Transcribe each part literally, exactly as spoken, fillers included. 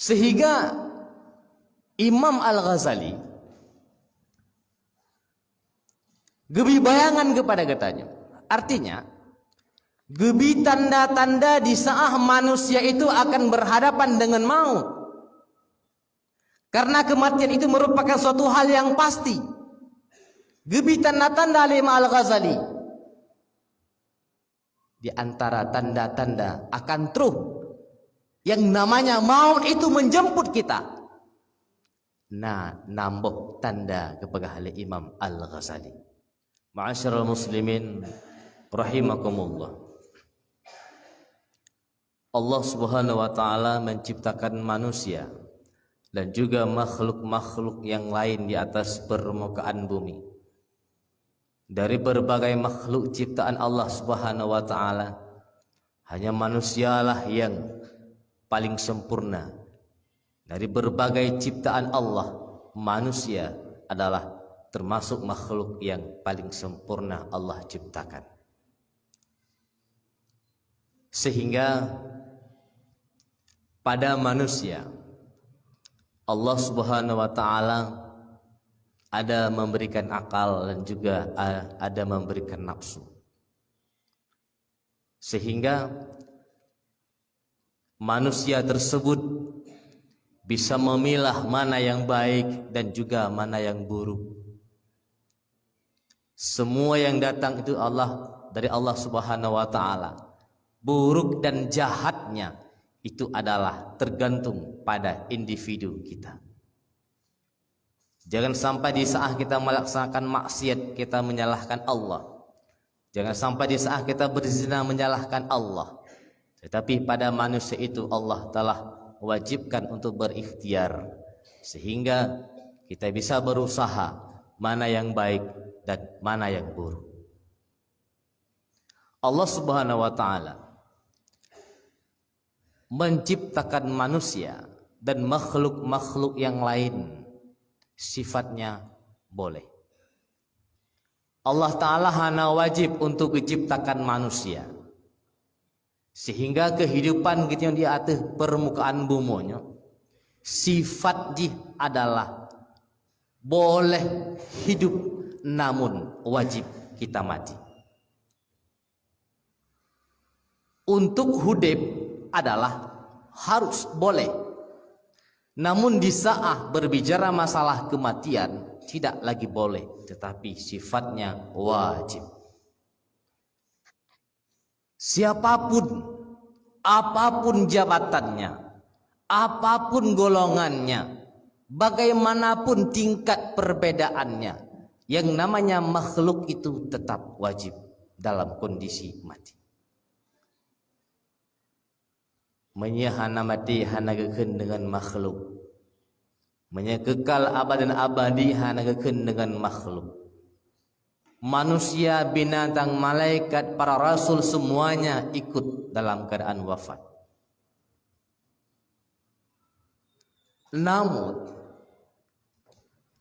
Sehingga Imam Al-Ghazali geubri bayangan kepada geutanyoe. Artinya, geubri tanda-tanda di saat manusia itu akan berhadapan dengan maut. Karena kematian itu merupakan suatu hal yang pasti. Geubri tanda-tanda lé Imam Al-Ghazali. Di antara tanda-tanda akan troh yang namanya maut itu menjemput kita. Nah, nambah tanda kepada lé Imam Al-Ghazali. Ma'asyiral muslimin rahimakumullah. Allah Subhanahu wa Ta'ala menciptakan manusia dan juga makhluk-makhluk yang lain di atas permukaan bumi. Dari berbagai makhluk ciptaan Allah Subhanahu wa Ta'ala, hanya manusialah yang paling sempurna. Dari berbagai ciptaan Allah, manusia adalah termasuk makhluk yang paling sempurna Allah ciptakan. Sehingga pada manusia, Allah Subhanahu wa Ta'ala ada memberikan akal dan juga, eh, ada memberikan nafsu. Sehingga manusia tersebut bisa memilah mana yang baik dan juga mana yang buruk. Semua yang datang itu Allah, dari Allah Subhanahu wa Ta'ala. Buruk dan jahatnya itu adalah tergantung pada individu kita. Jangan sampai di saat kita melaksanakan maksiat, kita menyalahkan Allah. Jangan sampai di saat kita berzina, menyalahkan Allah. Tetapi pada manusia itu, Allah telah wajibkan untuk berikhtiar, sehingga kita bisa berusaha mana yang baik dan mana yang buruk. Allah Subhanahu wa Ta'ala menciptakan manusia dan makhluk-makhluk yang lain sifatnya boleh. Allah Ta'ala hana wajib untuk menciptakan manusia. Sehingga kehidupan kita yang di atas permukaan bumi nyoe, sifat jih adalah boleh hidup, namun wajib kita mati. Untuk hudeb adalah harus boleh. Namun di saat berbicara masalah kematian, tidak lagi boleh, tetapi sifatnya wajib. Siapapun, apapun jabatannya, apapun golongannya, bagaimanapun tingkat perbedaannya, yang namanya makhluk itu tetap wajib dalam kondisi mati. Meunyoe hana maté, hana geukheun deungon makhluk. Meunyoe keukal abadan abadi, hana geukheun deungon makhluk. Manusia, binatang, malaikat, para rasul, semuanya ikut dalam keadaan wafat. Namun,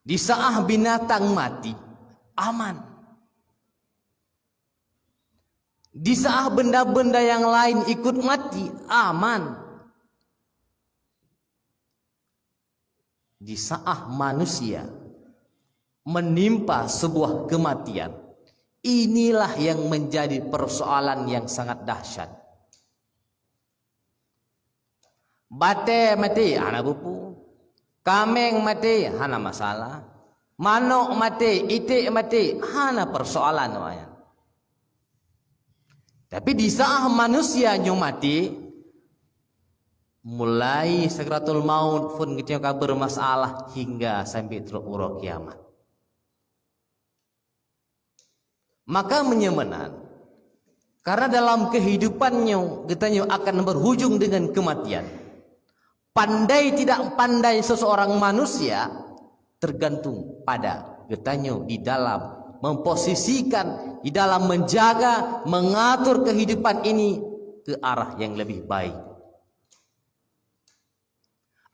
di saat binatang mati, aman. Di saat benda-benda yang lain ikut mati, aman. Di saat manusia menimpa sebuah kematian, inilah yang menjadi persoalan yang sangat dahsyat. Batée maté, hana bupu. Kaméng maté, hana masalah. Manok maté, iték maté, hana persoalan awaknyan. Tapi di saat manusia nyoe maté, mulai sakratul maut phon geutanyoe ka bermasalah hingga sampai trok uroe kiamat. Maka meunyoe meunan, karena dalam kehidupan nyoe geutanyoe akan berhujung dengan kematian. Pandai tidak pandai seseorang manusia tergantung pada geutanyoe di dalam memposisikan, di dalam menjaga, mengatur kehidupan ini ke arah yang lebih baik.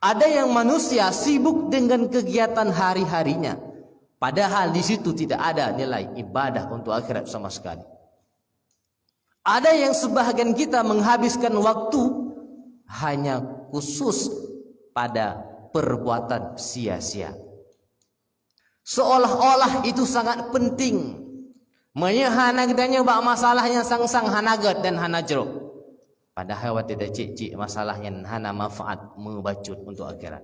Ada yang manusia sibuk dengan kegiatan hari-harinya, padahal di situ tidak ada nilai ibadah untuk akhirat sama sekali. Ada yang sebahagian kita menghabiskan waktu hanya khusus pada perbuatan sia-sia. Seolah-olah itu sangat penting. Meunyoe hana geutanyoe bak masalah nyang sang-sang hana gét dan hana jroh. Padahai watée tacék-cék masalah nyan hana manfaat meubacut untuk akhirat.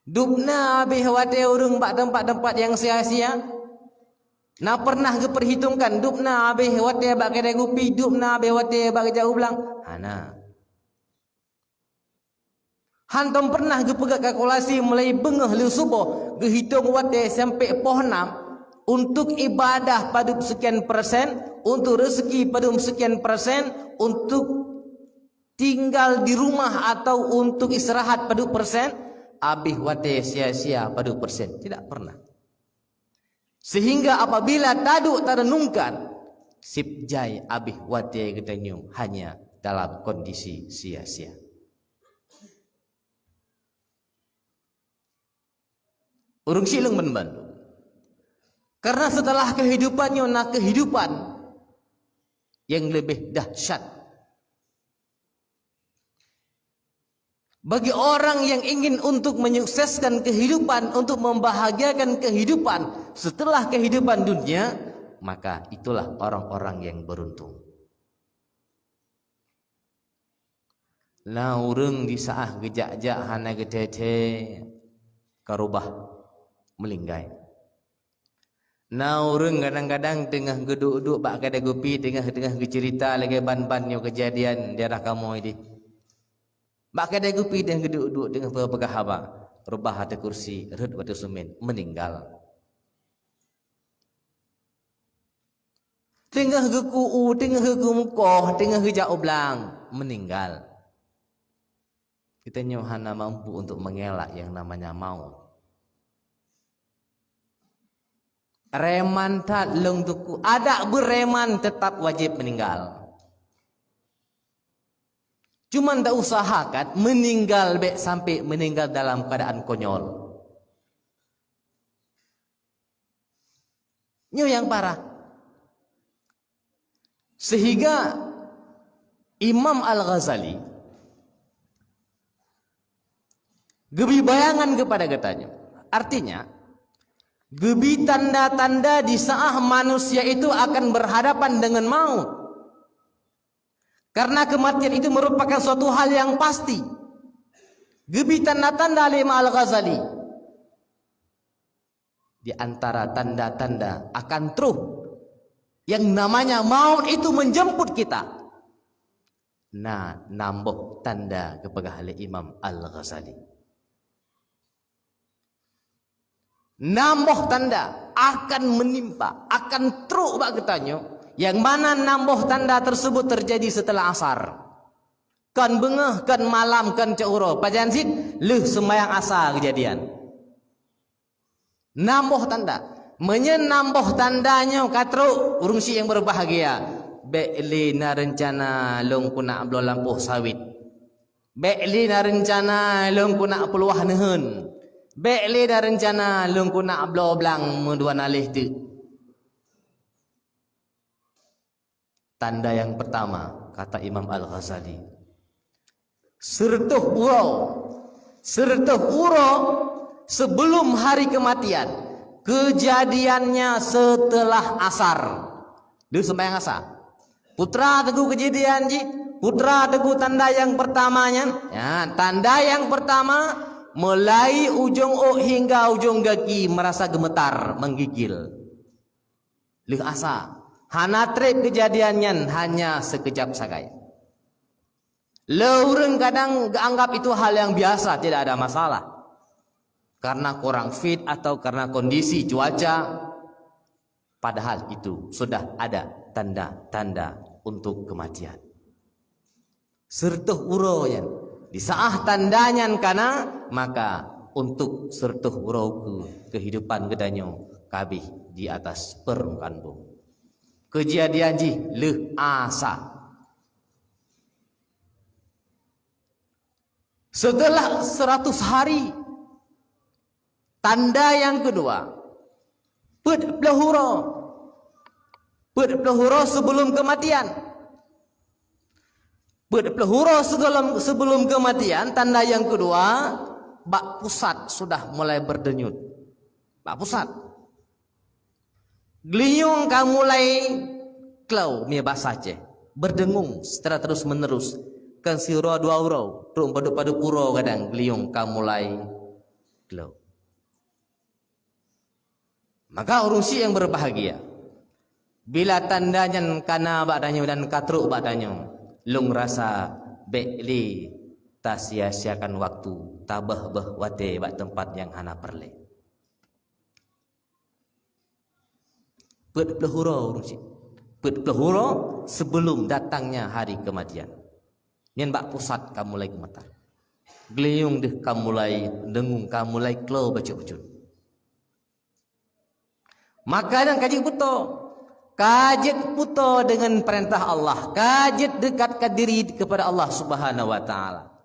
Dubna habéh watée ureuëng bak teumpat-teumpat nyang sia-sia. Na pernah geuperhitungkan dubna habéh watée bak keudai gupi, dubna habéh watée bak geujak u blang? Hana. Hantom pernah geupeugah kalkulasi mulai beungoh lheueh suboh geuhitong watée sampoe poh nam, untuk ibadah padub sekian persen, untuk rezeki padub sekian persen, untuk tinggal di rumah atau untuk istirahat padub persen, habéh watée sia-sia padub persen. Tidak pernah. Sehingga apabila taduek tarenungkan, seb jai habéh watée geutanyoe hanya dalam kondisi sia-sia. Ureuëng syiek lôn ban-ban. Karena setelah kehidupan nyoe na kehidupan yang lebih dahsyat. Bagi orang yang ingin untuk menyukseskan kehidupan, untuk membahagiakan kehidupan setelah kehidupan dunia, maka itulah orang-orang yang beruntung. Na ureuëng di saat geujak-jak hana geuthée-thée ka rubah, meuninggai. Na ureuëng kadang-kadang teungoh geuduek-duek bak keudai gupi, teungoh-teungoh geuceurita lagée ban-ban nyoe keujadian daerah kamoe dih. Bak keudai gupi teungoh geuduek-duek teungoh peugah haba, reubah ateueh kursi, rhot bak ateueh seumén, meuninggal. Teungoh geuku-u, teungoh geukumukoh, teungoh geujak u blang, meuninggal. Geutanyoe hana mampu untuk mengelak yang namanya maut. Reman that lôn teungku, adak beureman teutap wajéb meuninggal. Cuman tausahakan meuninggal bék sampai meuninggal dalam keadaan konyol. Nyoe nyang parah. Sehingga Imam Al-Ghazali geubi bayangan kepada geutanyoe. Artinya, geubi tanda-tanda di saat manusia itu akan berhadapan dengan maut. Karena kematian itu merupakan suatu hal yang pasti. Geubi tanda-tanda lé Imam Al-Ghazali. Di antara tanda-tanda akan troh yang namanya maut itu menjemput kita. Na, nam boh tanda geupeugah lé Imam Al-Ghazali. Nam boh tanda akan menimpa, akan trok bak geutanyoe, nyang mana nam boh tanda tersebut terjadi setelah asar. Kon beungoh, kon malam, kon cot uroe, pajan cit lheueh seumayang asa keujadian. Nam boh tanda. Meunyoe nam boh tanda nyoe ka trok, ureuëng syiek nyang berbahagia, bék lé na reuncana lôn keuneuk bloe lampôh sawét. Bék lé na reuncana lôn keuneuk peuluwah neuheun. Bék lé na reuncana lôn keuneuk bloe blang meudua naleh teuk. Tanda yang pertama, kata Imam Al-Ghazali, seureutôh uroe, seureutôh uroe sebelum hari kematian, kejadiannya setelah asar. Lheueh seumayang asa. Peue teuma teungku kejadian jih, peue teuma teungku tanda nyang pertama nyan? Ya, tanda nyang pertama, mulai ujong ôk hingga ujong gaki merasa gemetar, menggigil. Lheueh asa, hana treb kejadian nyan, hanya sikeujab sagai. Lé ureuëng kadang geuanggap itu hal yang biasa, tidak ada masalah. Karena kurang fit atau karena kondisi cuaca, padahal itu sudah ada tanda-tanda untuk kematian. Seureutôh uroe nyan, di saat tanda nyan ka na, maka untuk seureutôh uroe keu kehidupan geutanyoe ka habéh di atas permukaan bumoe. Kejadian jih lheueh asa. Setelah seratus hari, tanda yang kedua, peuet ploh uroe. Peuet ploh uroe sebelum kematian. Peuet ploh uroe sebelum, sebelum kematian, tanda yang kedua, bak pusat sudah mulai berdenyut. Bak pusat. Geulinyueng ka mulai klou, mie basa Aceh. Berdengung secara terus-menerus. Kan siuroe dua uroe, trok padub-padub uroe kadang geulinyueng ka mulai klou. Maka ureuëng syiek yang berbahagia, bila tanda nyan ka na bak tanyoe dan ka trok bak tanyoe, lôn rasa bék lé tasia-siakan waktu, tabeuh-beuh watée bak teumpat nyang hana peureulée. Peuet ploh uroe ureuëng syiek. Peuet ploh uroe sebelum datangnya hari kematian. Nyan bak pusat ka mulai geumeutar. Geulinyueng deuh ka mulai dengung, ka mulai klou bacut-bacut. Maka nyan ka jeuet peutoe. Ka jeuet peutoe dengan perintah Allah. Ka jeuet dekatkan diri kepada Allah Subhanahu wa Taala.